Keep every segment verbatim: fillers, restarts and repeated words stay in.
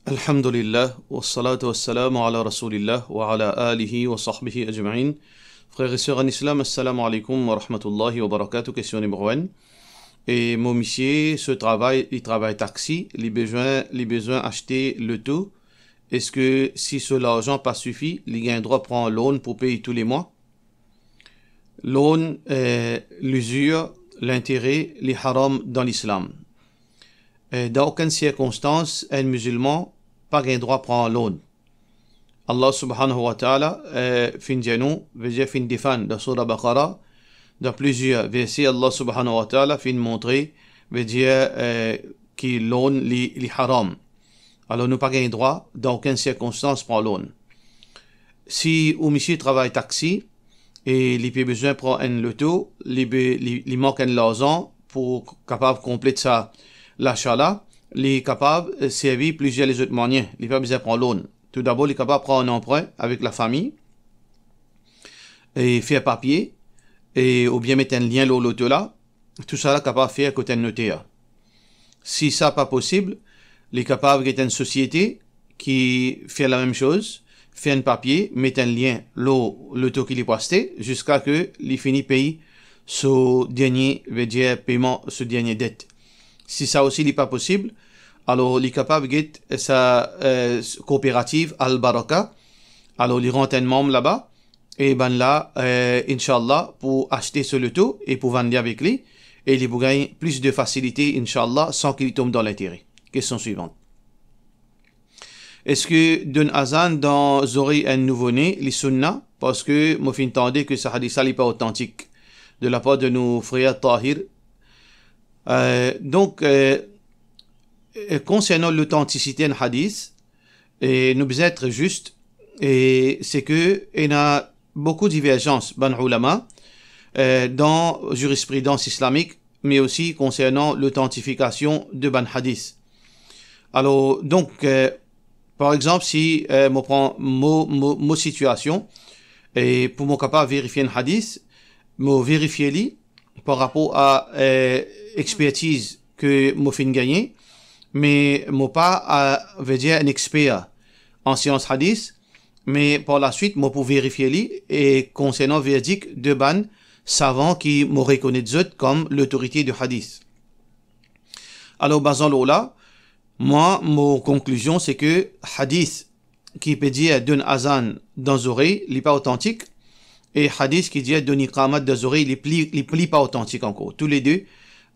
Alhamdulillah, wassalatu wassalamu ala Rasoulillah, wa ala alihi wa sahbihi ajma'in. Frer e ser an Islam, assalamu alaikum wa rahmatullahi wa barakatuh. Kestion nimero enn. E mo misie, so travay, li travay taxi, li bizin, li bizin aste loto. Eski si so larzan pa sifi, li gagn drwa pran loan pou pey toulemwa? Loan, eh, lizir, lintere, li haram dan Lislam. Eh, dan okenn sirkonstans, enn mizilman pa gagn drwa pran loan. Allah Subhanahu wa Ta'ala, eh, finn dir nou, vedir finn defann dan Sourah Baqarah, dan plizier verse, Allah Subhanahu wa Ta'ala finn montre, vedir, eh, ki loan li, li haram. Alor nou pa gagn drwa dan okenn sirkonstans pran loan. Si ou misie travay taxi e li pe bizin pran enn loto, li be-, li, li mank enn larzan pou kapav konplet sa lasa la, li kapav, eh, servi plizier lezot mwayin. Li pa bizin pran loan. Toudabor, li kapav pran enn anprin avek lafami e fer papie, e, oubien met enn lien lor loto la. Tousala kapav fer kot enn noter. Si sa pa posib, li kapav get enn sosiete ki fer lamem soz, fer enn papie, met enn lien lor loto ki li pou aste, ziska ke li fini pey so dernie, vedir peyman so dernie det. Si sa osi li pa posib, alor li kapav get sa, eh, kooperativ Al Baraka. Alor li rant enn manm laba, e bannla, eh, inshallah, pou aste so loto e pou vann li avek li, e li pou gagn plis de fasilite, inshallah, san ki li tom dan lintere. Kestion swivan. Eski donn azan dan zorey enn nouvo-ne, li sunna? Parski mo finn tande ki sa hadis la, li pa otantik, de lapar de nou frer Tahir. Eh, donk, eh, eh, konsernan lotantisite enn hadis, e nou bizin et zis, e se ke ena boukou diverzans bann oulama, eh, dan zirispridans islamik, me osi konsernan lotantifikasion de bann hadis. Alor, donk, eh, par exanp, si, eh, mo pran mo, mo, mo sitiasion, e pou mo kapav verifie enn hadis, mo verifie li par rapor a, eh, expertiz ke mo finn gagne, me mo pa, eh, vedir enn exper an sians hadis, me par laswit mo pou verifie li e konsernan verdik de bann savan ki mo rekonet zot kom lotorite de hadis. Alor, bazan lor la, mwa, mo konklizion, se ke hadis ki pe dir donn azan dan zorey, li pa otantik, e hadis ki dir donn iqamat dan zorey, li pli, li pli pa otantik ankor. Toule de,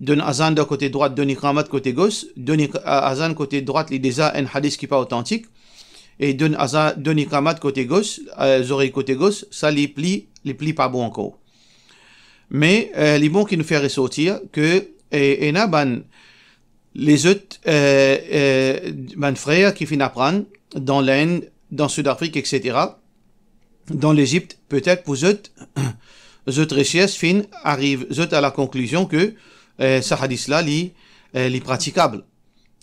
donn azan dan kote drwat, donn iqamat kote gos, donn iq-, a-, azan kote drwat, li deza enn hadis ki pa otantik, e donn azan, donn iqamat kote gos, eh, zorey kote gos, sa li pli, li pli pa bon ankor. Me, eh, li bon ki nou fer resortir ke, eh, ena bann lezot, eh, eh, bann frer ki finn aprann dan Lind, dan Soudafrik, et cetera, dan Lezipt, petet pou zot, zot resers finn ariv zot a lakonklizion ke, eh, sa hadis la, li, eh, li pratikab.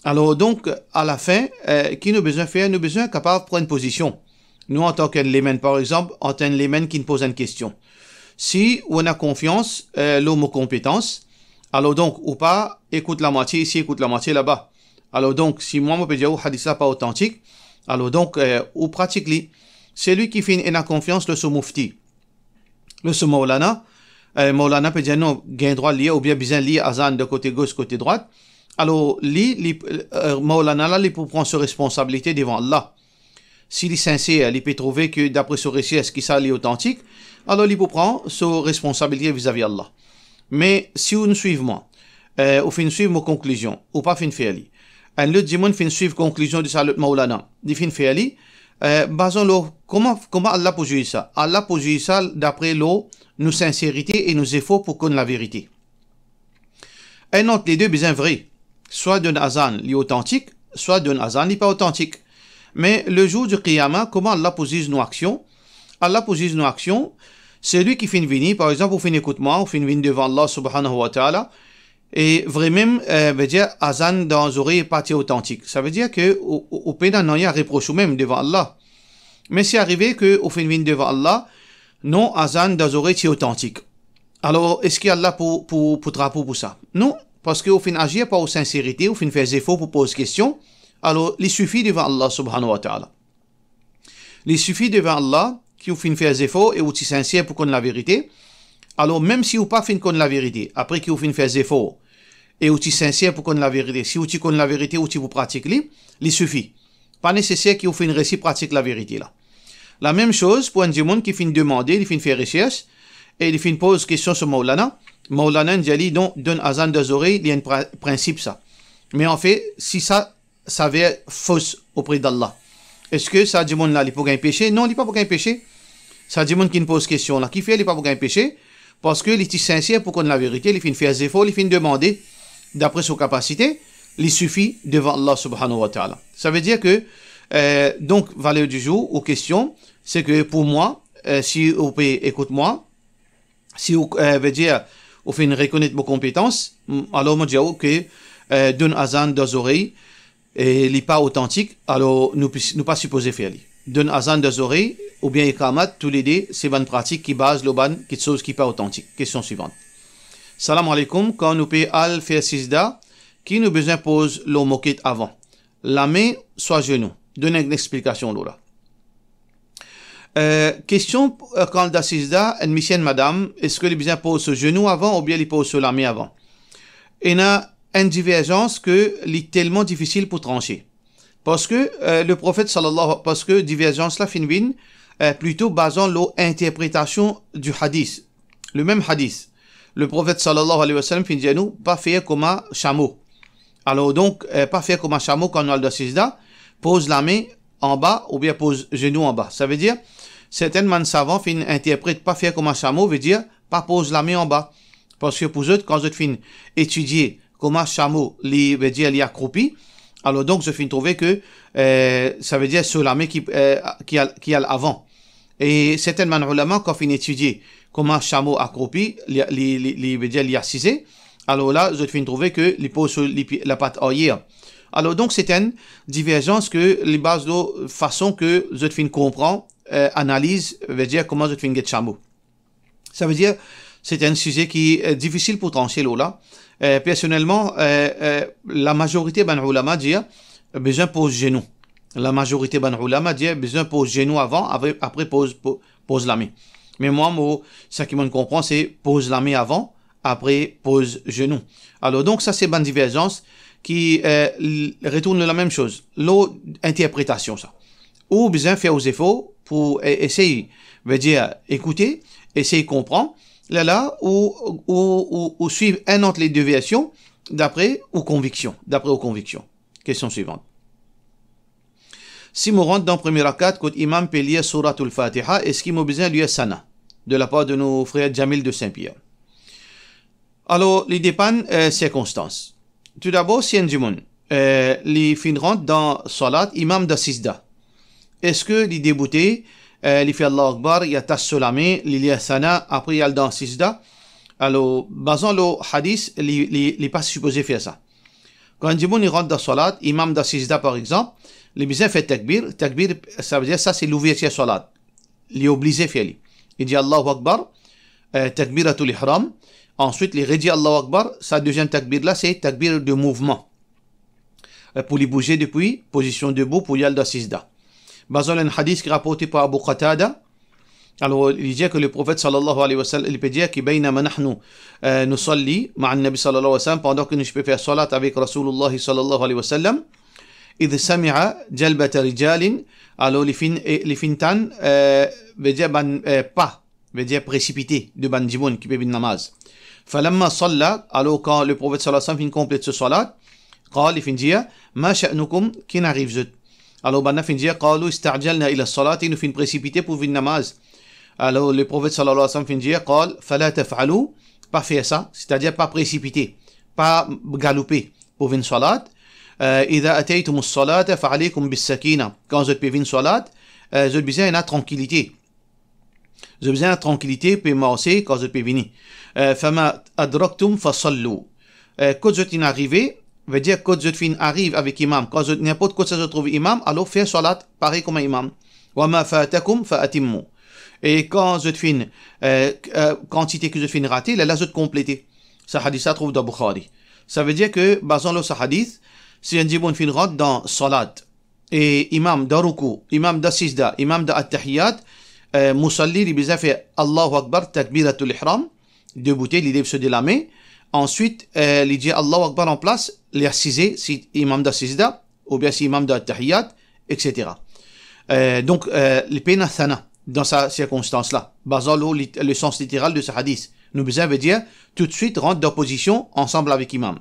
Alor, donk, alafin, eh, ki nou bizin fer? Nou bizin kapav pran enn pozision. Nou, antan ki enn layman, par exanp, antan enn layman ki poz enn kestion. Si ou ena konfians, eh, lor mo konpetans, alor donk, ou pa ekout lamwatie isi, ekout lamwatie laba. Alor donk, si mwa mo pe dir ou hadis la pa otantik, alor donk, eh, ou pratik li. Selwi ki finn ena konfians lor so mufti, lor so Maulana, eh, Maulana pe dir non, gagn drwa lir oubien bizin lir azan de kote gos, kote drwat. Alor, li, li, eh, Maulana la, li pou pran so responsabilite devan Allah. Si li sinser, li pe trouve ke dapre so resers ki sa li otantik, alor li pou pran so responsabilite vizavi Allah. Me si ou finn swiv mwa, eh, ou finn swiv mo konklizion, ou pa finn fer li. Enn lot dimoun finn swiv konklizion de sa lot Maulana, li finn fer li, eh, bazan lor kouma, kouma Allah pou zwiz sa? Allah pou zwiz sa dapre lor nou sinserite e nou zefor pou konn laverite. Enn ant le de bizin vre. Swa donn azan li otantik, swa donn azan li pa otantik. Me le zour di Qiyama, kouma Allah pou zwiz nou aksion? Allah pou zwiz nou aksion, selwi ki finn vini, par exanp, ou finn ekout mwa, ou finn vinn devan Allah Subhanahu wa Ta'ala, e vremem, eh, vedir azan dan zorey pa ti otantik. Savedir ke ou, ou, ou pena nanye a repros ou mem devan Allah. Me si arive ke ou finn vinn devan Allah, non, azan dan zorey ti otantik. Alor, eski Allah pou, pou, pou trap ou pou sa? Non, parski ou finn azir par ou sinserite, ou finn fer zefor pou poz kestion, alor li sifi devan Allah subhanahu wa ta'ala. Li sifi devan Allah ki ou finn fer zefor e ou ti sinser pou konn laverite. Alor, mem si ou pa finn konn laverite, apre ki ou finn fer zefor e ou ti sinser pou konn laverite, si ou ti konn laverite, ou ti pou pratik li, li sifi. Pa neseser ki ou finn resi pratik laverite la. Lamem soz pou enn dimoun ki finn demande, li finn fer resers, e li finn poz kestion so Maulana. Maulana inn dir li, don, donn azan dan zorey, li enn pra-, prinsip sa. Me anfet, si sa saver fos opre d'Allah, eski sa dimoun la, li pou gagn pese? Non, li pa pou gagn pese. Sa dimoun ki poz kestion la, kifer li pa pou gagn pese? Parski li ti sinser pou konn laverite, li finn fer zefor, li finn demande, dapre so kapasite, li sifi devan Allah subhanahu wa ta'ala. Savedir ke, eh, donk, valeur du jour, ou kestion, se ke pou mwa, eh, si ou pe ekout mwa, si ou, eh, vedir, ou finn rekonet mo konpetans, m-, alor mo dir ou ke, eh, donn azan dan zorey, e li pa otantik, alor nou pi-, nou pa sipoze fer li. Donn azan dan zorey oubien ikamat, toulede se bann pratik ki baz lor bann kiksoz ki pa otantik. Kestion swivant. Salam aleykoum, kan nou pe al fer sizda, ki nou bizin poz lor moket avan? Lame swa zenou? Donn enn explikasion lor la. Eh, kestion, eh, kan al dan sizda, enn misie, enn madam, eski li bizin poz so zenou avan oubien li poz so lame avan? Ena enn diverzans ke li telman difisil pou transe. Parski, eh, le profet sallallahu, parski diverzans la finn vinn, eh, plito bazan lor interpretasion di hadis. Lemem hadis, le profet sallallahu alayhi wa sallam finn dir nou, pa fer kouma samo. Alor donk, eh, pa fer kouma samo kan nou al dan sizda, poz lame anba oubien poz zenou anba. Savedir, sertin bann savan finn interpret pa fer kouma samo, vedir pa poz lame anba. Parski pou zot, kan zot finn etidie kouma samo, li, vedir li akroupi, alor donk zot finn trouve ke, eh, savedir so lame ki, eh, ki al, ki al avan. E sertin bann oulama, kan finn etidie kouma samo akroupi, li, li, li, li, vedir li asize, alor la, zot finn trouve ke li poz so lipie, lapat aryer. Alor donk, sertin diverzans ke li baz lor fason ke zot finn konpran, eh, analiz, vedir kouma zot finn get samo. Savedir, sertin size ki, eh, difisil pou transe lor la. Eh, personelman, eh, eh, lamazorite bann oulama dir, bizin poz zenou. Lamazorite bann oulama dir, bizin poz zenou avan, apre, apre poz, po-, poz lame. Me mwa, mo, seki mo konpran, se poz lame avan, apre poz zenou. Alor donk, sa se bann diverzans ki, eh, l-, retourn lamem soz, lor interpretasion sa. Ou bizin fer ou zefor pou, eh, esey, vedir ekoute, esey konpran, lerla ou, ou, ou, ou swiv enn ant le de version, dapre ou konviksion, dapre ou konviksion. Kestion swivant. Si mo rant dan premie rakat kot imam pe lir Souratoul Fatiha, eski mo bizin lir Sana? De lapar de nou frer Jamil de Saint-Pierre. Alor, li depann, eh, sirkonstans. Toudabor, si enn dimoun, eh, li finn rant dan salat, imam dan sizda, eski li deboute, eh, li fer Allahu Akbar, li atas so lame, li lir Sana, apre li al dan sizda? Alor, bazan lor hadis, li, li, li pa sipoze fer sa. Kan enn dimoun li rant dan salat, imam dan sizda par exanp, li bizin fer takbir. Takbir, savedir sa se louvertir salat. Li oblize fer li. Li dir Allahu Akbar, eh, takbiratul ihram, answit li redir Allahu Akbar, sa deziem takbir la se takbir de mouvman. Eh, pou li bouze depi pozision debou pou li al dan sizda. Bazan lor enn hadis ki raporte par Abu Qatada, alor, li dir ke le profet sallallahu alayhi wa sallam, li pe dir ki baynama nahnu, eh, nusalli ma'an nabi sallallahu alayhi wa sallam, pandan ke nou ti pe fer salat avek Rasoulullah sallallahu alayhi wa sallam, idh sami'a jalbata rijalin, alor li finn, eh, li finn tann, eh, vedir bann, eh, pa, vedir presipite de bann dimoun ki pe vinn namaz. Falamma salla, alor kan le profet sallallahu alayhi wa sallam finn konplet so salat, qal, li finn dir, ma sha'nukum, ki'nn ariv zot? Alor bann la finn dir, qalu ista'jalna ila salati, nou finn presipite pou vinn namaz. Alor le profet sallallahu alayhi wa sallam finn dir, qal, fala taf'alu, pa fer sa, setadir pa presipite, pa galoupe pou vinn salat. Eh, idha ataytumus salata fa alaykum bis sakina. Kan zot pe vinn salat, eh, zot bizin ena trankilite. Zot bizin trankilite, pe marse kan zot pe vini. Eh, fama adraktum fasallu. Eh, kot zot inn arive, vedir kot zot finn ariv avek imam. Kan zot, ninport kot sa zot trouv imam, alor fer salat parey kouma imam. Wa ma fatakum fa atimmu. E kan zot finn, eh, k-, eh, kantite ki zot finn rate, lerla zot konplete. Sa hadis la trouv dan Bukhari. Savedir ke, bazan lor sa hadis, Si enn dimoun finn rant dan salat, e imam dan roukou, imam dan sizda, imam dan attahiyat, eh, mousalli li bizin fer Allahu Akbar, takbiratul ihram, deboute, li lev so de lame, answit, eh, li dir Allahu Akbar an plas, li asize, si imam dan sizda, oubien si imam dan attahiyat, et cetera. Eh, donk, eh, li pena sana dan sa sirkonstans la, bazan lor lit-, le sans literal de sa hadis. Nou bizin, vedir, toutswit rant dan pozision ansam avek imam.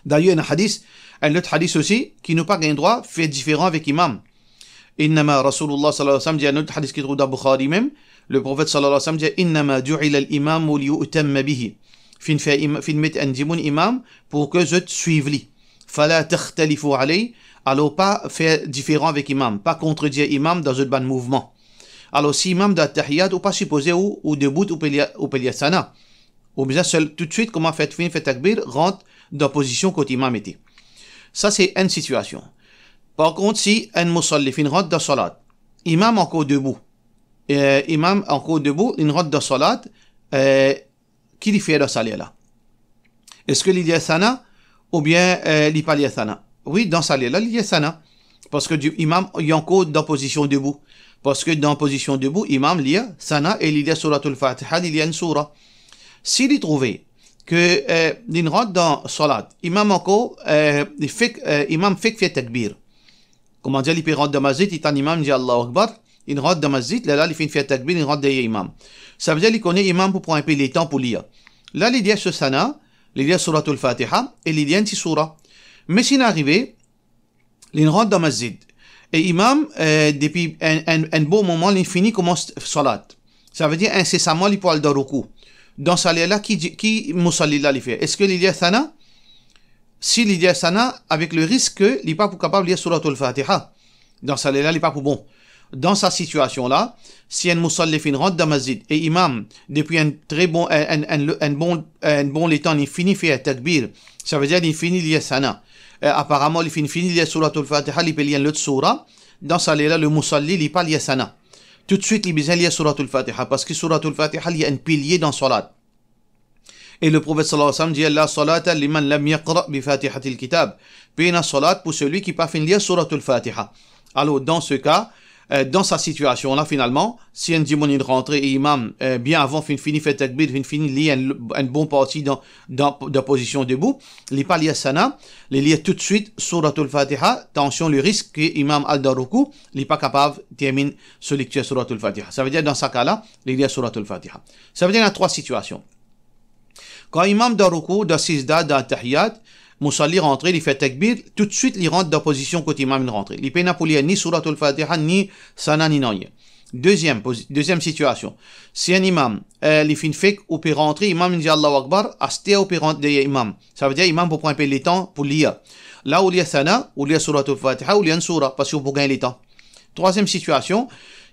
Dayer, ena hadis, enn lot hadis osi, ki nou pa gagn drwa fer diferan avek imam. Innama Rasoulullah sallallahu alayhi wa sallam, dir enn lot hadis ki trouv dan Bukhari mem, le Profet sallallahu alayhi wa sallam dir, "Innama ju'ila al-imamu liyu'tamma bihi." Finn fer im-, finn met enn dimoun imam pou ke zot swiv li. Fala takhtalifu alayh, alor pa fer diferan avek imam, pa kontredir imam dan zot bann mouvman. Alor, si imam dan attahiyat, ou pa sipoze ou, ou debout, ou pe lir, ou pe lir sana. Ou bizin sel toutswit, kouma fer, finn fer takbir, rant dan pozision kot imam ete. Sa se enn sitiasion. Par kont, si enn mousalli finn rant dan salat, imam ankor debou, eh, imam ankor debou, li rant dan salat, eh, ki li fer dan sa ler la? Eski li lir sana oubien, eh, li pa lir sana? Wi, dan sa ler la, li lir sana. Parski di-, imam, li ankor dan pozision debou. Parski dan pozision debou, imam lir sana e li lir Souratul Fatiha, li lir enn soura. Si li trouve ke, eh, li rant dan salat, imam ankor, eh, li fek, eh, imam fek fer takbir. Koumadir, li pe rant dan masjid, li tann imam dir Allahu Akbar, li rant dan masjid, lerla li finn fer takbir, li rant deryer imam. Savedir li kone imam pou pran inpe letan pou lir. La li lir so sana, li lir Souratul Fatiha e li lir enn ti soura. Me si inn arive, li rant dan masjid, e imam, eh, depi enn, enn, enn bon moman, li fini koumans salat. Savedir insesaman li pou al dan roukou. Dan sa ler la, ki di-, ki mousalli la li fer? Eski li lir sana? Si li lir sana, avek le risk ke li pa pou kapav lir Souratul Fatiha, dan sa ler la, li pa pou bon. Dan sa sitiasion la, si enn mousalli finn rant dan masjid e imam, depi enn tre bon, enn, enn, enn, enn bon, enn bon letan, li fini fer takbir, savedir li fini lir sana, eh, aparaman li finn fini lir Souratul Fatiha, li pe lir enn lot soura, dan sa ler la, le mousalli, li pa lir sana. Toutswit, li bizin lir Souratul Fatiha, parski Souratul Fatiha, li enn pilie dan salat. E le Profet sallallahu alayhi wa sallam dir, "La salata liman lam yaqra bi Fatihatil Kitab." Pena salat pou selwi ki pa finn lir Souratul Fatiha. Alor, dan se ka, eh, dan sa sitiasion la, finalman, si enn dimoun inn rantre e imam, eh, bien avan, finn fini fer takbir, finn fini lir enn, enn bon parti dan, dan, dan pozision debou, li pa lir sana, li lir toutswit Souratul Fatiha, atansion, le risk ke imam al dan roukou, li pa kapav terminn so lektir Souratul Fatiha. Savedir, dan sa ka la, li lir Souratul Fatiha. Savedir, ena trwa sitiasion. Kan imam dan roukou, dan sizda, dan tahiyat, mousalli rantre, li fer takbir, toutswit li rant dan pozision kot imam inn rantre. Li pena pou lir ni Souratul Fatiha, ni sana, ni nanye. Deziem pozi-, deziem sitiasion. Si enn imam, eh, li finn fek ou pe rantre, imam inn dir Allahu Akbar, aster ou pe rant deryer imam. Savedir imam pou pran inpe letan pou lir. La ou lir sana, ou lir Souratul Fatiha, ou lir enn soura, parski ou pou gagn letan. Trwaziem sitiasion,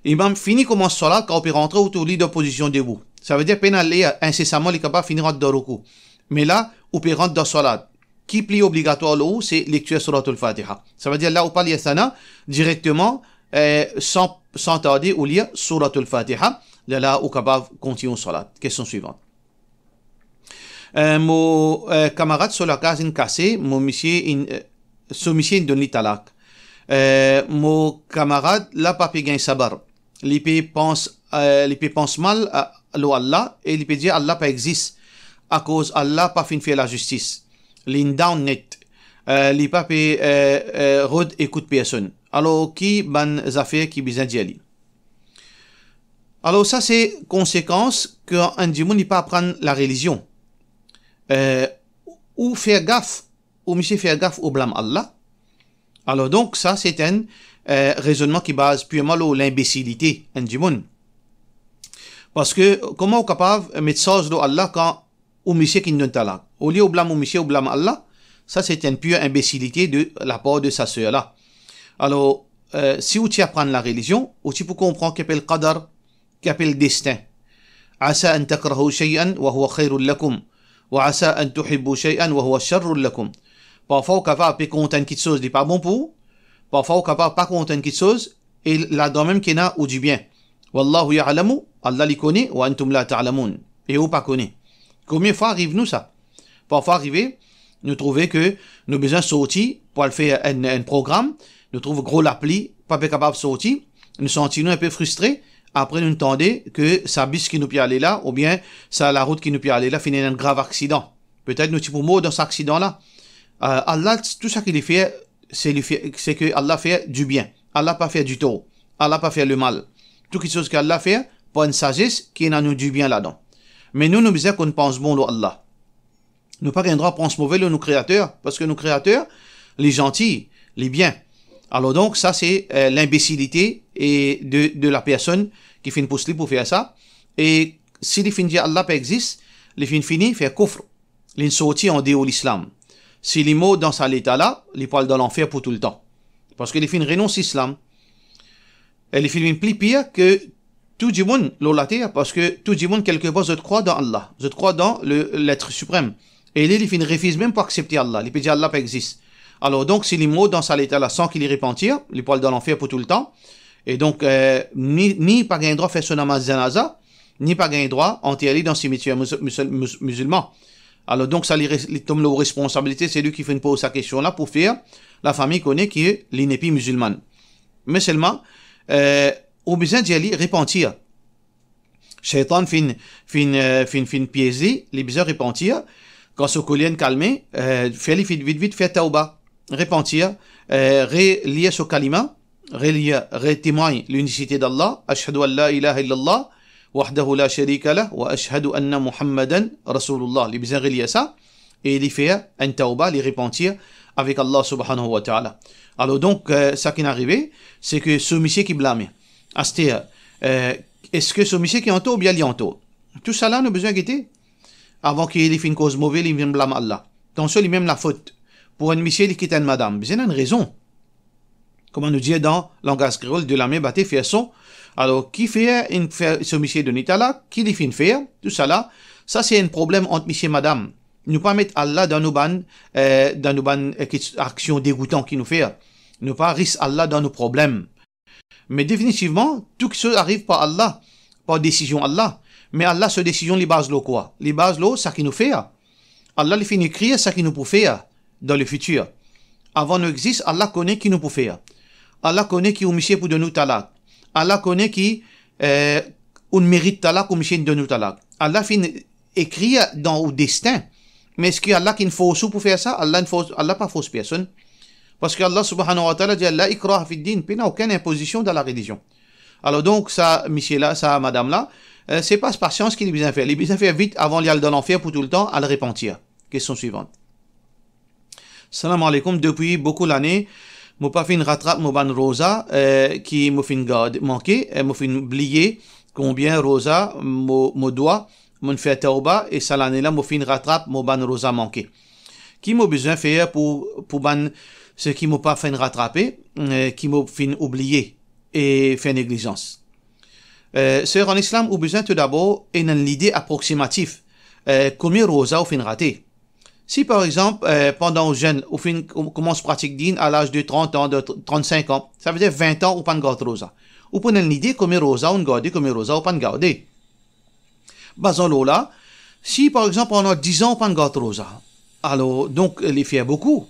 imam fini koumans salat, kan ou pe rantre, ou tou li dan pozision debou. Savedir pena ler, insesaman li kapav fini rant dan roukou. Me la, ou pe rant dan salat. Ki pli obligatwar lor ou, se lektir Souratul Fatiha. Savedir la, ou pa lir sana, direkteman, eh, san, san tarde, ou lir Souratul Fatiha. Lerla, ou kapav kontign ou salat. Kestion swivan. Eh, mo, eh, kamarad so lakaz inn kase, mo misie inn, eh, so misie inn donn li talak. Eh, mo kamarad la pa pe gagn sabar. Li pe pans, eh, li pe pans mal, eh, lor Allah e li pe dir Allah pa exis, akoz Allah pa finn fer lazistis. Li inn down net. Eh, li pa pe, eh, eh, rod ekout personn. Alor, ki bann zafer ki bizin dir li? Alor, sa se konsekans kan enn dimoun li pa aprann larelizion. Eh, ou fer gaf, ou misie fer gaf, ou blam Allah. Alor donk, sa se enn, eh, rezonnman ki baz pirman lor linbesilite enn dimoun. Parski, kouma ou kapav met sarz lor Allah kan ou misie ki donn talak? Olie ou blam ou misie, ou blam Allah, sa se enn pir inbesilite de lapar de sa ser la. Alor, eh, si ou ti aprann larelizion, ou ti pou konpran ki apel qadar, ki apel destin. Asa an takrahu shay'an wa huwa khayrun lakum, wa asa an tuhibbu shay'an wa huwa sharrun lakum. Parfwa ou kapav pe kontan kiksoz, li pa bon pou ou. Parfwa ou kapav pa kontan kiksoz, e ladan mem ki ena ou dibien. Wallahu ya'lamu, Allah li kone, wa antum la ta'lamun, e ou pa kone. Konbien fwa ariv nou sa? Parfwa arive, Nou trouve ke nou bizin sorti pou al fer enn, enn program, nou trouv gro lapli, pa pe kapav sorti, nou santi nou inpe fristre, apre nou tande ke sa bis ki nou pe ale la, oubien sa larout ki nou pe ale la, finn ena enn grav aksidan. Petet nou ti pou mor dan sa aksidan la. Euh, Allah, tou sa ki li fer, se li fer, se ke Allah fer dibien. Allah pa fer ditor. Allah pa fer lemal. Tou kiksoz ki Allah fer, par enn sazes ki ena nou dibien ladan. Me nou, nou bizin konn pans bon lor Allah. Nou pa gagn drwa pans move lor nou Kreater, parski nou Kreater, li zanti, li bien. Alor donk, sa se, euh, linbesilite e de, de la personn ki finn pous li pou fer sa. E si li finn dir Allah pa exis, li finn fini fer koufr. Li sorti andeor lislam. Si li mor dan sa leta la, li pou al dan lanfer pou toultan. Parski li finn renons lislam. E li finn vinn pli pir ki tou dimoun lor later, parski tou dimoun, kelkepar, zot krwar dan Allah, zot krwar dan le, l'Être Suprême. E li, li finn refiz mem pou aksepte Allah, li pe dir Allah pa exis. Alor donk, si li mor dan sa leta la san ki li repantir, li pou al dan lanfer pou toultan. E donk, euh, ni, ni pa gagn drwa fer so namaz zanaza, ni pa gagn drwa anter li dan simetier muz-, muzul-, muz-, mizilman. Alor donk, sa li res-, li tom lor responsabilite, se li ki finn poz sa kestion la pou fer lafami kone ki li nepli mizilman. Me selman, euh, ou bizin dir li repantir. Shaytan finn, finn, euh, finn, finn piez li, li bizin repantir. Kan so koler inn kalme, euh, fer li vit, vit, vit fer tawba, repantir, euh, relir so kalima, relir, retemwagn linisite d'Allah, ashhadu an la ilaha illallah, wahdahu la sharika lah, wa ashhadu anna Muhammadan Rasulullah. Li bizin relir sa, e li fer enn tawba, li repantir avek Allah subhanahu wa ta'ala. Alor donk, euh, sa ki'nn arive, se ki so misie ki blame. Aster, euh, eski so misie ki antor oubien li antor? Tousala nou bizin gete. Avan ki li finn koz move, li vinn blam Allah. Atansion, li mem lafot. Pou enn misie, li kit enn madam, bizin ena enn rezon. Kouma nou dir dan langaz kreol, de la main bate fer son. Alor, ki fer inn fer so misie donn li talak, ki li finn fer, tousala, sa se enn problem ant misie madam. Nou pa met Allah dan nou bann, euh, dan nou bann, euh, kit-, aksion degoutan ki nou fer. Nou pa risk Allah dan nou problem. Me definitivman, tou kiksoz ariv par Allah, par desizion Allah. Me Allah, so desizion, li baz lor kwa? Li baz lor sa ki nou fer. Allah, li finn ekrir sa ki nou pou fer dan lefitir. Avan nou exis, Allah kone ki nou pou fer. Allah kone ki ou misie pou donn ou talak. Allah kone ki, euh, ou merit talak, ou misie donn ou talak. Allah finn ekrir dan ou destin. Me eski Allah ki'nn fors ou pou fer sa? Allah inn fors, Allah pa fors personn. Parski Allah subhanahu wa ta'ala dir, "La ikraha fid din", pena okenn inpozision dan larelizion. Alor donk, sa misie la, sa madam la, euh, se pa pasians ki li bizin fer. Li bizin fer vit avan li al dan lanfer pou toultan, al repantir. Kestion swivan. Salam aleykoum, depi boukou lane, mo pa finn ratrap mo bann roza, euh, ki mo finn gard, manke, euh, mo finn bliye konbien roza mo, mo dwa, mo'nn fer tawba, e sa lane la mo finn ratrap mo bann roza manke. Ki mo bizin fer pou, pou bann seki mo pa finn ratrape, eh, ki mo finn oubliye e fer neglizans? Eh, ser an Islam, ou bizin toudabor ena enn lide aproksimatif, eh, komie roza ou finn rate. Si par exanp, eh, pandan ou zenn, ou finn koumans pratik din a laz de trant an, de tr-, trannsink an, savedir vin an ou pa'nn gard roza. Ou pou ena enn lide komie roza ou'nn garde, komie roza ou pa'nn garde. Bazan lor la, si par exanp pandan diz an ou pa'nn gard roza, alor donk li fer boukou.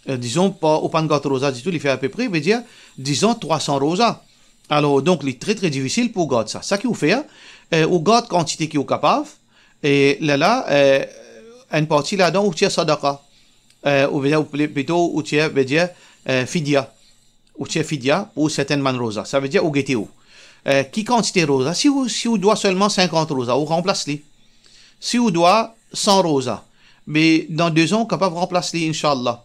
Eh, dizon pa, ou pa'nn gard roza ditou, li fer apepre, vedir, dizon trwa san roza. Alor donk li tre, tre difisil pou gard sa. Sa ki ou fer, eh, ou gard kantite ki ou kapav, e lerla, eh, enn parti ladan ou tir sadaka. Eh, ou vedir, ou pli-, plito ou tir, vedir, eh, fidya. Ou tir fidya pou sertenn bann roza. Savedir ou gete ou. Eh, ki kantite roza? Si ou, si ou dwa selman sinkant roza, ou ranplas li. Si ou dwa san roza, me dan de zan ou kapav ranplas li, inshallah.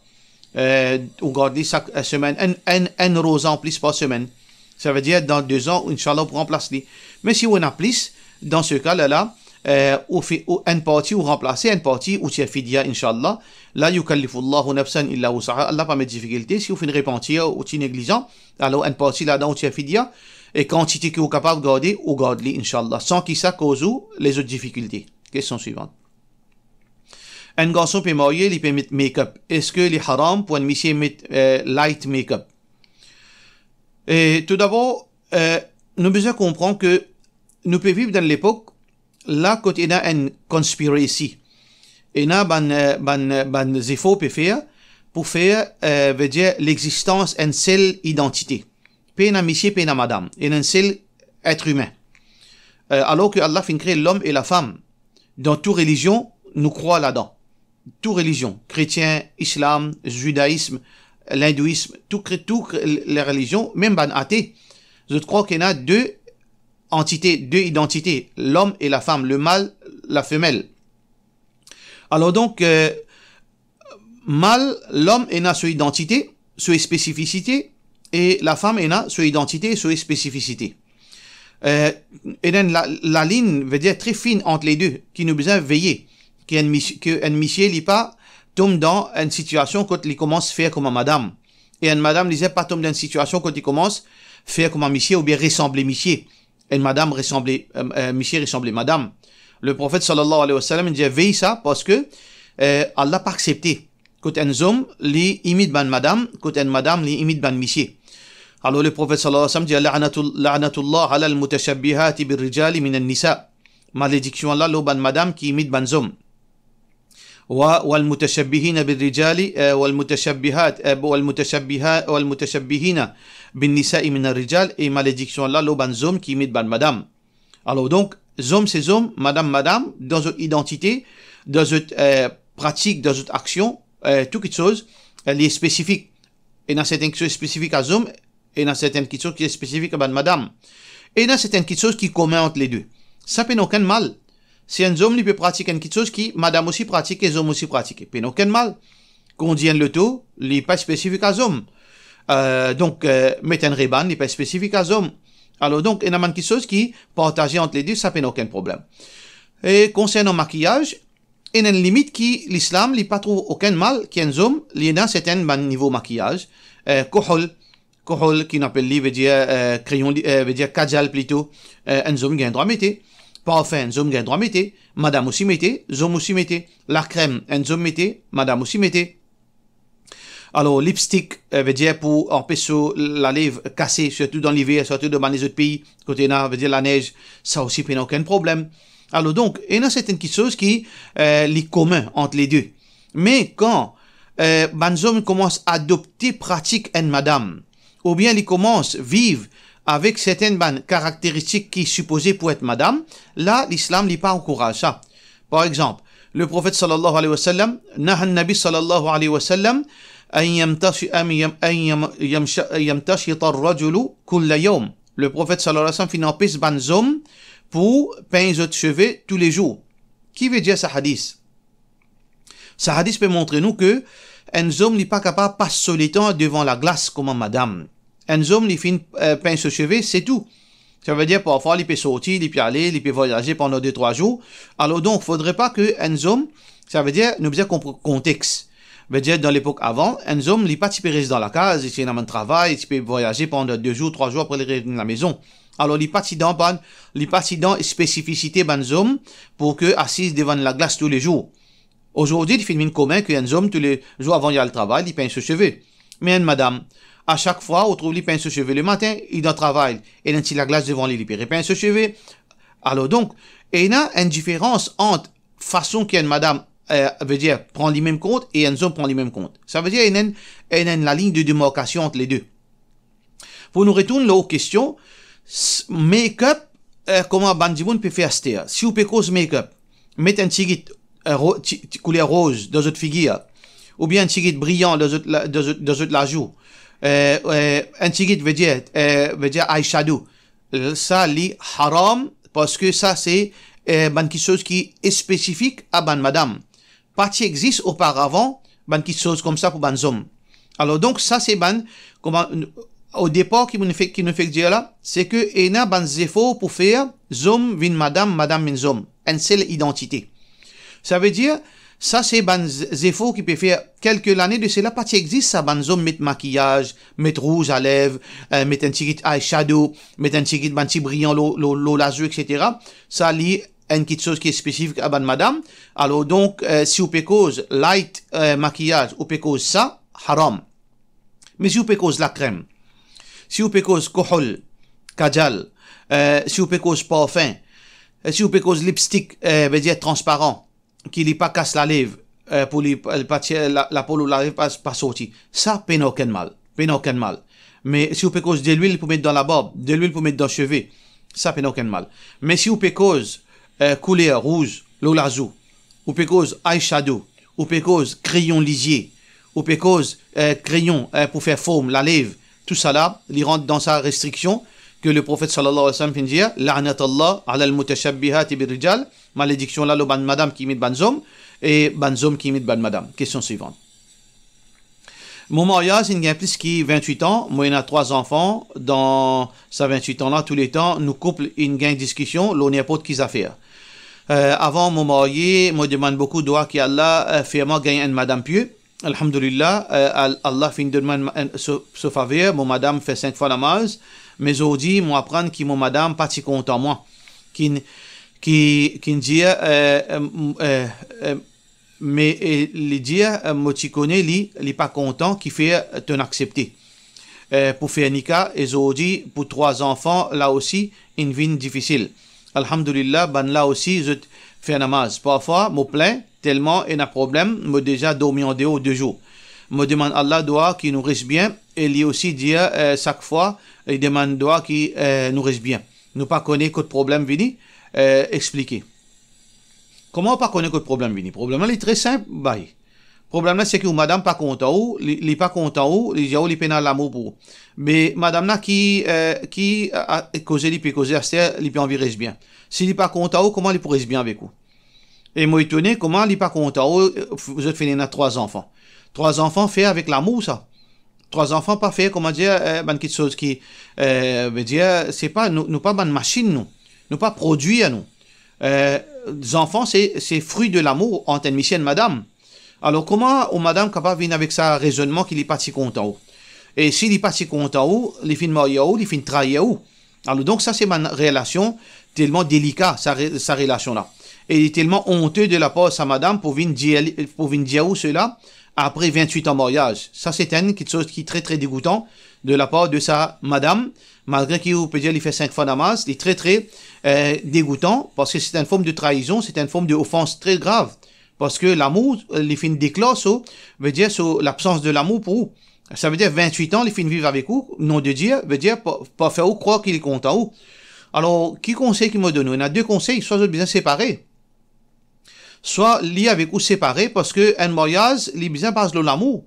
Eh, ou gard li sak, eh, semenn, enn, enn, enn roza anplis par semenn. Savedir dan de zan, inshallah, ou pou ranplas li. Me si ou ena plis, dan se ka lerla, eh, ou fi-, ou enn parti ou ranplase, enn parti ou tir fidya, inshallah. La yukallifullahu nafsan illa wus'aha. Allah pa met difikilte. Si ou finn repantir, ou ti neglizan, alor enn parti ladan ou tir fidya, e kantite ki ou kapav garde, ou gard li, inshallah. San ki sa koz ou lezot difikilte. Kestion swivan. Enn garson pe marye, li pe met make-up. Eski li haram pou enn misie met, eh, light make-up? E toudabor, eh, nou bizin konpran ki nou pe viv dan lepok la kot ena enn conspiracy. Ena bann, eh, bann, eh, bann zefor pe fer pou fer, eh, vedir lexistans enn sel idantite. Pena misie, pena madam, ena enn sel etrimin. Eh, alor ke Allah finn kre lom e lafam, dan tou relizion, nou krwar ladan. Tou relizion, kretien, islam, zidaism, lindouism, tou kre-, tou kre-, lerelizion, mem bann ate, zot krwar ki ena de antite, de idantite, lom e lafam, le mal, la femel. Alor donk, eh, mal, lom ena so idantite, so espesifisite, e lafam ena so idantite, so espesifisite. Eh, ena enn la-, lalinn, vedir tre fin ant le de, ki nou bizin veye, ki enn mis-, ki enn misie li pa tom dan enn sitiasion kot li koumans fer kouma madam, e enn madam li zame pa tom dan enn sitiasion kot li koumans fer kouma misie oubien resanble misie. Enn madam resanble, eh, eh, misie resanble madam. Le Profet sallallahu alayhi wa sallam dir, vey sa, parski, eh, Allah pa aksepte kot enn zom li imit bann madam, kot enn madam li imit bann misie. Alor le Profet sallallahu alayhi wa sallam dir, "La'natul-, la'natullah ala al-mutashabbihati bir-rijali minan nisa." Malediksion Allah lor bann madam ki imit bann zom. Wa, wal mutashabbihina bir-rijali, eh, wal mutashabbihat, eh, wal mutashabbiha-, wal mutashabbihina bin nisa'i minar-rijal, e malediksion Allah lor bann zom ki imit bann madam. Alor donk, zom se zom, madam madam, dan zot idantite, dan zot, eh, pratik, dan zot aksion, eh, tou kitsoz, eh, li spesifik. Ena sertin kitsoz spesifik a zom, ena sertin kitsoz ki spesifik a bann madam. Ena sertin kitsoz ki komin ant le de. Sa pena okenn mal. Si enn zom li pe pratik enn kitsoz ki madam osi pratike, zom osi pratike, pena okenn mal. Kondir enn loto, li pa spesifik a zom. Eh, donk, eh, met enn riban, li pa spesifik a zom. Alor donk, ena bann kitsoz ki partaze ant le de, sa pena okenn problem. E konsernan makiyaz, ena enn limit ki lislam li pa trouv okenn mal ki enn zom li ena sertin bann nivo makiyaz, eh, kohol, kohol ki nou apel li, vedir, eh, kreyon, eh, vedir kajal plito, eh, enn zom gagn drwa mete, parfin, enn zom gagn drwa mete, madam osi mete, zom osi mete, lakrem, enn zom mete, madam osi mete. Alor, lipstik, eh, vedir pou anpes so lalev kase, sirtou dan liver, sirtou dan bann lezot pei, kot ena, vedir lanez, sa osi pena okenn problem. Alor donk, ena sertin kitsoz ki, eh, li komin ant le de. Me kan, eh, bann zom koumans adopte pratik enn madam, oubien li koumans viv avek sertin bann karakteristik ki sipoze pou et madam, la, lislam li pa ankouraz sa. Par exanp, le Profet sallallahu alayhi wa sallam, naha an-Nabi sallallahu alayhi wa sallam an yamtashi-, an yam-, an yam-, yamsha-, yamtashita ar-rajulu kulla yawm. Le Profet sallallahu alayhi wa sallam finn anpes bann zom pou pegn zot seve toulezour. Ki vedir sa hadis? Sa hadis pe montre nou ke enn zom li pa kapav pas so letan devan laglas kouma madam. Enn zom li finn, eh, pegn so seve, se tou. Savedir parfwa li pe sorti, li pe ale, li pe vwayaze pandan de trwa zour. Alor donk, fodre pa ke enn zom, savedir nou bizin konpran kontex. Vedir dan lepok avan, enn zom li pa ti pe res dan lakaz, li ti ena bann travay, li ti pe vwayaze pandan de zour, trwa zour, apre li retourn lamezon. Alor li pa ti dan bann, li pa ti dan spesifisite bann zom pou ke asiz devan laglas toulezour. Azordi, li finn vinn komin ki enn zom toulezour avan li al travay, li pegn so seve. Me enn madam, a sak fwa ou trouv li pegn so seve lematin, li dan travay, ena enn ti laglas devan li, li pe repegn so seve. Alor donk, ena enn diferans ant fason ki enn madam, eh, vedir, pran limem kont e enn zom pran limem kont. Savedir ena enn, ena enn lalinn de demarkasion ant le de. Pou nou retourn lor kestion, s-, make-up, eh, kouma bann dimoun pe fer aster. Si ou pe koz make-up, met enn tigit, eh, ro-, ti, ti kouler roz dan zot figir, oubien enn tigit briyan dan zot la-, dan zot, dan zot lazou, eh, eh, enn tigit, vedir, eh, vedir eyeshadow, sa li haram, parski sa se, eh, bann kitsoz ki spesifik a bann madam. Pa ti exis oparavan bann kitsoz koumsa pou bann zom. Alor donk, sa se bann, kouma, o depar ki nou fek, ki nou fek dir la, se ke ena bann zefor pou fer zom vinn madam, madam vinn zom, enn sel idantite. Savedir, sa se bann z-, zefor ki pe fer kelke lane de sela, pa ti exis sa bann zom met makiyaz, met rouz a lev, eh, met enn tigit eyeshadow, met enn tigit bann ti briyan lor, lor, lor lazou, et cetera. Sa li enn kitsoz ki spesifik a bann madam. Alor donk, eh, si ou pe koz light, eh, makiyaz, ou pe koz sa, haram. Me si ou pe koz lakrem, si ou pe koz kohol, kajal, eh, si ou pe koz parfin, eh, si ou pe koz lipstik, eh, vedir transparan, ki li pa kas lalev, eh, pou li, eh, pa tir, la, lapo lor lalev pa, pa sorti. Sa pena okenn mal, pena okenn mal. Me si ou pe koz delwil pou met dan labarb, delwil pou met dan seve, sa pena okenn mal. Me si ou pe koz, eh, kouler rouz lor lazou, ou pe koz eyeshadow, ou pe koz kreyon lizie, ou pe koz, eh, kreyon, eh, pou fer form lalev, tousala, li rant dan sa restriksion ke Leprofet sallallahu alayhi wa sallam finn dir, "La'natallah alal mutashabbihati birrijal", malediksion la lor bann madam ki imit bann zom, e bann zom ki imit bann madam. Kestion swivan. Mo maryaz inn gagn plis ki vintwit an, mo ena trwa zanfan. Dan sa vintwit an la, touletan, nou koup inn gagn diskision lor ninport ki zafer. Eh, avan mo marye, mo demann boukou dwa ki Allah, eh, fer mwa gagn enn madam pie. Alhamdulillah, eh, Al-, Allah finn donn mwa enn, enn, so, so faver, mo madam fer sink fwa namaz, me zordi mo aprann ki mo madam pa ti kontan mwa, ki, ki, ki dir, eh, eh, m-, eh, eh, me, eh, li dir, eh, mo ti kone li, li pa kontan, kifer to'nn aksepte, eh, pou fer nika, e zordi pou trwa zanfan, la osi, inn vinn difisil. Alhamdulillah, bannla osi, zot fer namaz. Parfwa, mo plin, telman ena problem, mo deza dormi andeor de zour. Mo demann Allah dwa ki nou res bien, e li osi dir, eh, sak fwa, li demann dwa ki, eh, nou res bien. Nou pa kone kot problem vini, eh, explike. Kouma ou pa kone kot problem vini? Problem la, li tre sinp, bay. Problem la, se ki ou madam pa kontan ou, li, li pa kontan ou, li dir ou li pena lamour pou ou. Me madam la ki, eh, ki, a, a, koze li pe koze aster, li pe anvi res bien. Si li pa kontan ou, kouma li pou res bien avek ou? E mo etone kouma li pa kontan ou, eh, f-, zot finn ena trwa zanfan. Trwa zanfan fer avek lamour sa. Trwa zanfan pa fer, kouma dir, eh, bann kiksoz ki, eh, vedir, se pa, nou, nou pa bann masinn nou. Nou pa prodwir nou. Eh, zanfan, se, se fri de lamour ant enn misie, enn madam. Alor, kouma ou madam kapav vinn avek sa rezonnman ki li pa ti kontan ou? E si li pa ti kontan ou, li finn marye ou, li finn trair ou. Alor, donk, sa se bann relasion telman delika, sa re-, sa relasion la. E li telman onte de lapar sa madam pou vinn dir li, pou vinn dir ou sela apre vintwit an maryaz. Sa se enn kiksoz ki tre, tre degoutan de lapar de sa madam, malgre ki ou pe dir li fer sink fwa namaz, li tre, tre, eh, degoutan, parski se enn form de traizon, se enn form de ofans tre grav. Parski lamour, eh, li finn deklar so, vedir so labsans de lamour pou ou. Savedir vintwit an li finn viv avek ou, nom de Dieu, vedir pa, pa fer ou krwar ki li kontan ou. Alor, ki konsey ki mo donn ou? Ena de konsey, swa zot bizin separe, swa li avek ou separe, parski enn maryaz, li bizin baz lor lamour.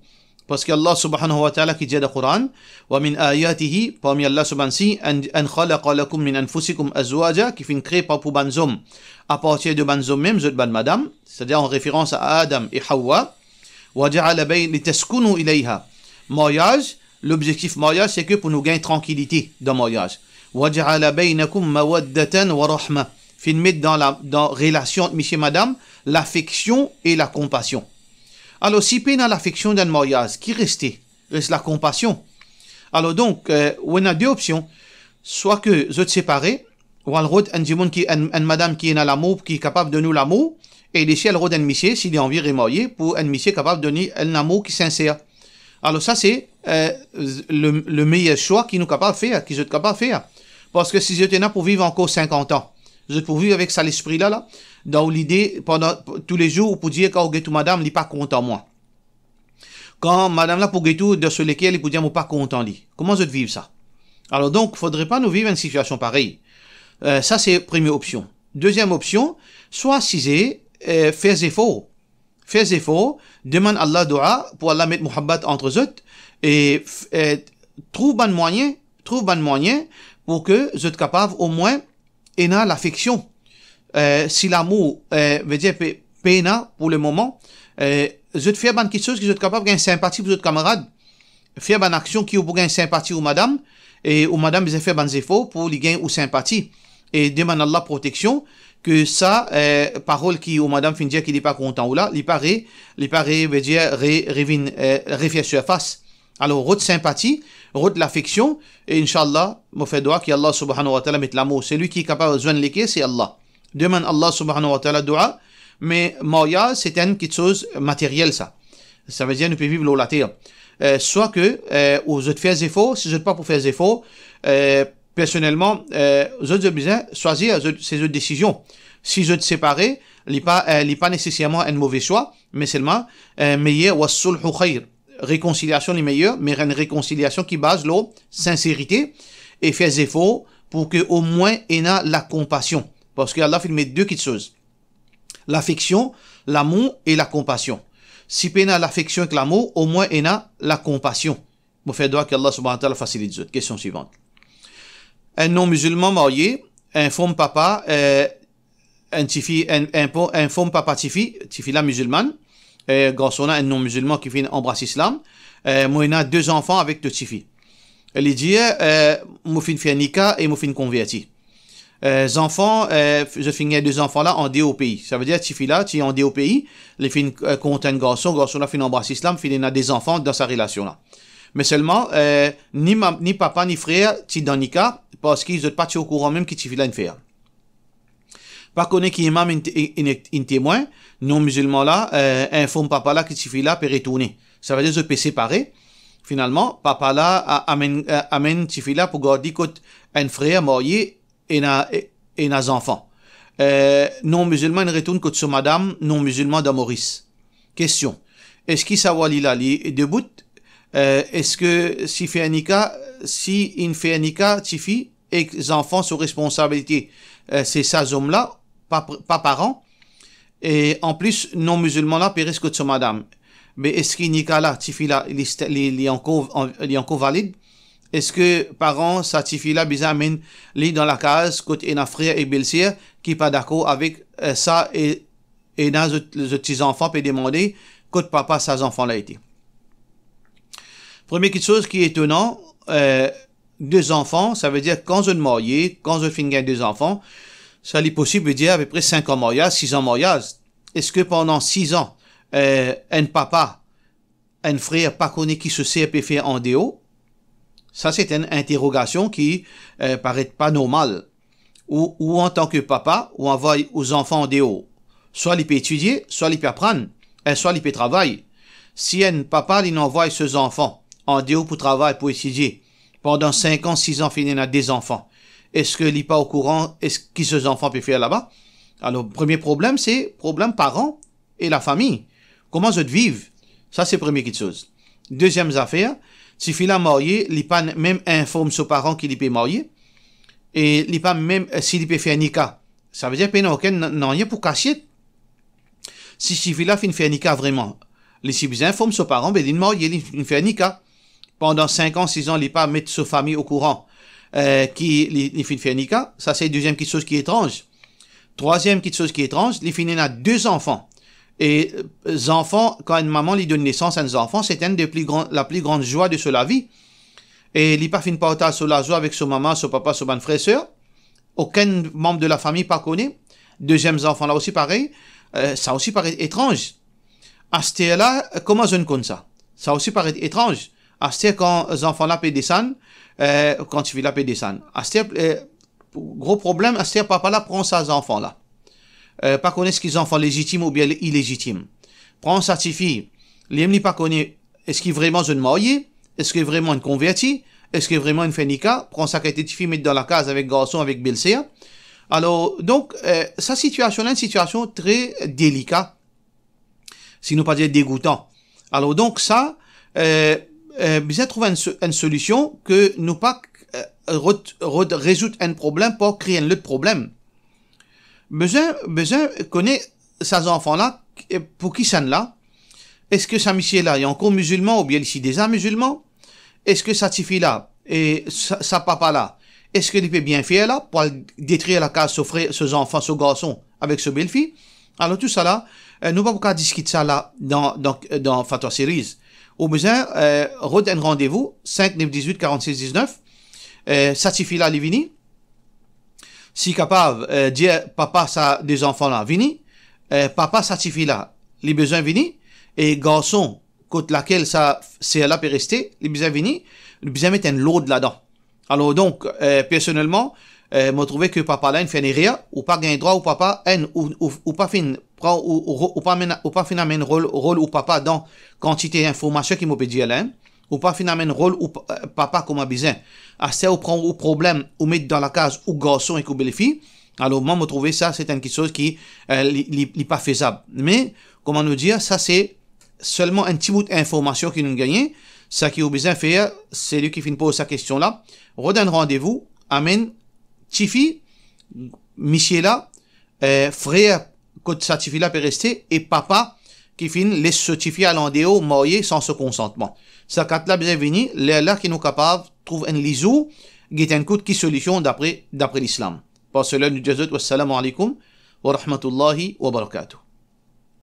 Parski Allah subhanahu wa ta'ala ki dir dan Koran, "Wa min ayatihi", parmi Allah so bann sign, "an, an khalaqa lakum min anfusikum azwaja", ki finn kree pa, pou bann zom, apartir de bann zom mem, zot bann madam, setadir an referans a Adam e Hawa, "wa ja'ala bay-, litaskunu ilayha." Maryaz, lobzektif maryaz, se ke pou nou gagn trankilite dan maryaz. "Wa ja'ala baynakum mawaddatan wa rahma." Finn met dan la, dan relasion ant misie madam, lafeksion e lakonpasion. Alor, si pena lafeksion dan maryaz, ki reste? Res lakonpasion. Alor donk, eh, ou ena de opsion. Swa ke zot separe, ou al rod enn dimoun ki, enn, enn madam ki ena lamour, ki kapav donn ou lamour, e li osi al rod enn misie, si li anvi remarye, pou enn misie kapav donn li enn lamour ki sinser. Alor sa se, eh, le, le meyer swa ki nou kapav fer, ki zot kapav fer. Parski si zot ena pou viv ankor sinkant an, zot pou viv avek sa lespri la, la, dan ou lide, pandan, toulezour, ou pou dir, kan ou get ou madam, li pa kontan mwa. Kan madam la pou get ou, dan so leker, li pou dir, "Mo pa kontan li." Kouma zot viv sa? Alor donk, fodre pa nou viv enn sitiasion parey. Eh, sa se premie opsion. Deziem opsion, swa asize, eh, fer zefor. Fer zefor, demann Allah dwa pou Allah met mouhabbat ant zot, e f-, eh, trouv bann mwayin, trouv bann mwayin pou ke zot kapav omwin ena lafeksion. Eh, si lamour, eh, vedir pe, pena pou lemoman, eh, zot fer bann kiksoz ki zot kapav gagn sinpati pou zot kamarad. Fer bann aksion ki ou pou gagn sinpati ou madam, e ou madam bizin fer bann zefor pou li gagn ou sinpati. E demann Allah proteksion, ke sa, eh, parol ki ou madam finn dir ki li pa kontan ou la, li pa re, li pa re, vedir re, revinn, eh, refer sirfas. Alor, rod sinpati, rod lafeksion, e inshallah, mo fer dwa ki Allah subhanahu wa ta'ala met lamour. Selwi ki kapav zwenn leker, se Allah. Demann Allah subhanahu wa ta'ala dwa, me maryaz, se enn kiksoz materiel sa. Savedir nou pe viv lor later. Eh, swa ke, eh, ou zot fer zefor, si zot pa pou fer zefor, eh, personelman, eh, zot, zot bizin swazir, zot, se zot desizion. Si zot separe, Li pa, eh, li pa neseserman enn move swa, me selman, eh, meyer, wa sulhu khayr. Rekonsiliasion li meyer, me enn rekonsiliasion ki baz lor sinserite e fer zefor pou ke omwin ena lakonpasion. Parski Allah finn met de kitsoz. Lafeksion, lamour e lakonpasion. Si pena lafeksion ek lamour, omwin ena lakonpasion. Mo fer dwa ki Allah Subhanahu wa Ta'ala fasilit zot. Kestion swivan. Enn non-mizilman marye, inform papa, eh, enn tifi, enn, enn po-, inform papa tifi, tifi la mizilman, eh, garson la enn non-mizilman ki finn anbras Islam, eh, mo ena de zanfan avek to tifi. E li dir, eh, mo finn fer nika e mo finn konverti. Eh, zanfan, eh, zot finn gagn de zanfan la andeor pei. Savedir tifi la ti andeor pei, li finn, eh, kont enn garson, garson la finn anbras Islam, finn ena de zanfan dan sa relasion la. Me selman, eh, ni ma-, ni papa ni frer ti dan nika, parski zot pa ti okouran mem ki tifi la inn fer. Pa kone ki imam inn, inn, inn temwin, non-mizilman la, eh, inform papa la ki tifi la pe retourne. Savedir zot pe separe. Finalman, papa la a-, amenn, eh, amenn tifi la pou gard li kot enn frer marye ena, e-, ena zanfan. Eh, non-mizilman inn retourn kot so madam non-mizilman dan Moris. Kestion. Eski sa wali la li debout? Eh, eski si fer nika, si inn fer nika tifi ek zanfan so responsabilite, eh, se sa zom la, pa pr-, pa paran? E anplis, non-mizilman la pe res kot so madam. Me eski nika la, tifi la, li st-, li, li ankor, an-, li ankor valid? Eski paran sa tifi la bizin amenn li dan lakaz kot ena frer e belser ki pa dakor avek, eh, sa e, ena zot, zot ti zanfan pe demande kot papa sa zanfan la ete? Premie kitsoz ki etonan, eh, de zanfan, savedir kan zot marye, kan zot finn gagn de zanfan, sa li posib, vedir apepre sink an maryaz, sis an maryaz. Eski pandan sis an, eh, enn papa, enn frer pa kone ki so ser pe fer andeor? Sa se enn interogasion ki, eh, paret pa normal. Ou, ou antan ki papa, ou anvoy ou zanfan andeor, swa li pe etidie, swa li pe aprann, e swa li pe travay. Si enn papa li anvoy so zanfan andeor pou travay, pou etidie, pandan sink an, sis an, finn ena de zanfan, eski li pa okouran, eski so zanfan pe fer laba? Alor, premie problem, se problem paran e lafami. Kouma zot viv? Sa se premie kitsoz. Deziem zafer, tifi la marye, li pa mem inform so paran ki li pe marye, e li pa mem, eh, si li pe fer nika. Savedir pena okenn na-, nanye pou kasiet. Si tifi la finn fer nika vreman, li ti bizin inform so paran, be linn marye, li finn fer nika. Pandan sink an, sis an, li pa met so fami okouran, eh, ki li, li finn fer nika. Sa se deziem kitsoz ki etranz. Trwaziem kitsoz ki etranz, li finn ena de zanfan. E, eh, zanfan, kan enn mama li donn nesans enn zanfan, se enn de pli gran, la pli gran zwa de so lavi. E li pa finn partaz so lazwa avek so mama, so papa, so bann frer, ser. Okenn manb de lafami pa kone. Deziem zanfan la osi parey. Eh, sa osi paret etranz. Aster la, kouma zot inn konn sa? Sa osi paret etranz. Aster kan zanfan la pe desann, eh, kan tifi la pe desann. Aster, eh, gro problem, aster papa la pran sa zanfan la. Eh, pa kone eski zanfan lezitim oubien ilezitim. Pran sa tifi, li mem li pa kone eski vreman zot inn marye, eski vreman inn konverti, eski vreman inn fer nika, pran sa kalité tifi met dan lakaz avek garson, avek belser. Alor, donk, eh, sa sitiasion la, enn sitiasion tre delika, si nou pa dir degoutan. Alor, donk, sa, eh, eh, bizin trouv enn so-, enn solision ke nou pa, eh, rod-, rod-, rezoud enn problem par kree enn lot problem. Bizin, bizin kone sa zanfan la, eh, pou kisannla, eski sa misie la, li ankor mizilman oubien li ti deza mizilman? Eski sa tifi la, e sa, sa papa la, eski li pe bien fer la, pou al detrir lakaz so frer, so zanfan, so garson avek so belfi? Alor, tousala, eh, nou pa pou kav diskit sa la dan, dan, dan Fatwa Series. Ou bizin, eh, rod enn randevou, sink nef diz-wit karant-sis diz-nef. Eh, sa tifi la, li vini. Si kapav, eh, dir papa sa de zanfan la, vini. Eh, papa sa tifi la, li bizin vini. E garson, kot lakel sa ser la pe reste, li bizin vini, li bizin met enn lord ladan. Alor, donk, eh, personelman, eh, mo trouve ke papa la inn fer enn erer, ou pa gagn drwa ou papa, enn, ou, ou, ou pa finn pran, ou, ou, ou pa amenn, ou pa finn amenn rol, rol ou papa dan kantite informasion ki mo pe dir la, hein. Ou pa finn amenn rol ou pa-, eh, papa kouma bizin. Aster ou pran ou problem, ou met dan lakaz ou garson ek ou belfi, Alor, mwa, mo trouve sa, se enn kiksoz ki, eh, li, li, li pa fezab. Me, kouma nou dir, sa se selman enn ti bout informasion ki nou gagne. Sa ki ou bizin fer, selwi ki finn poz sa kestion la, rod enn randevou, amenn tifi, misie la, eh, frer kot sa tifi la pe reste, e papa ki finn les so tifi al andeor marye san so konsantman. Sa kat la bizin vini, lerla ki nou kapav trouv enn lizour, get enn kout ki solision dapre, dapre Lislam. Par sela, nou dir zot, wassalamu alaikum wa rahmatullahi wa barakatuh.